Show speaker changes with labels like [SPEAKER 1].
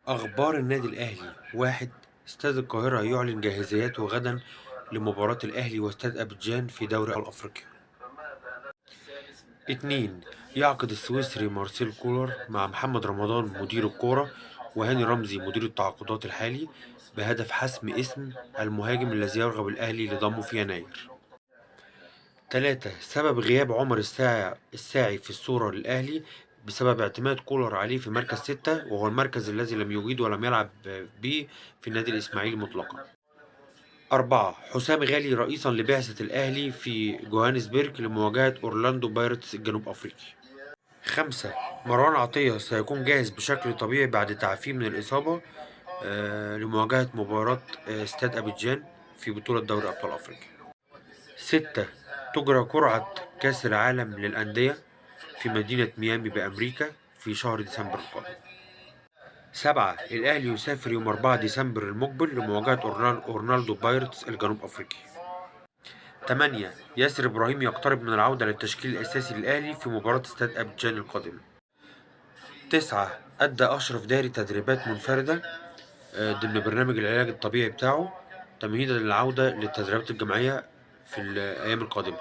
[SPEAKER 1] أخبار النادي الأهلي: 1. استاد القاهرة يعلن جاهزيته غدا لمباراة الأهلي واستاد أبيدجان في دوري أبطال أفريقيا. 2. يعقد السويسري مارسيل كولر مع محمد رمضان مدير الكورة وهاني رمزي مدير التعاقدات الحالي بهدف حسم اسم المهاجم الذي يرغب الأهلي لضمه في يناير. 3. سبب غياب عمر الساعي في الصورة للأهلي بسبب اعتماد كولر عليه في مركز 6، وهو المركز الذي لم يجيد ولم يلعب به في النادي الإسماعيلي مطلقا. 4. حسام غالي رئيسا لبعثة الأهلي في جوهانسبرج لمواجهة أورلاندو بايرتس الجنوب أفريقي. 5. مروان عطية سيكون جاهز بشكل طبيعي بعد تعافيه من الإصابة لمواجهة مباراة استاد أبيدجان في بطولة دوري أبطال أفريقيا. 6. تجرى قرعة كأس العالم للأندية في مدينة ميامي بأمريكا في شهر ديسمبر القادم. 7. الأهلي يسافر يوم 4 ديسمبر المقبل لمواجهة أورلاندو بايرتس الجنوب أفريقي. 8. ياسر إبراهيم يقترب من العودة للتشكيل الأساسي للأهلي في مباراة استاد أبيدجان القادمة. 9. أدى أشرف داري تدريبات منفردة ضمن برنامج العلاج الطبيعي بتاعه تمهيدا للعودة للتدريبات الجماعية في الأيام القادمة.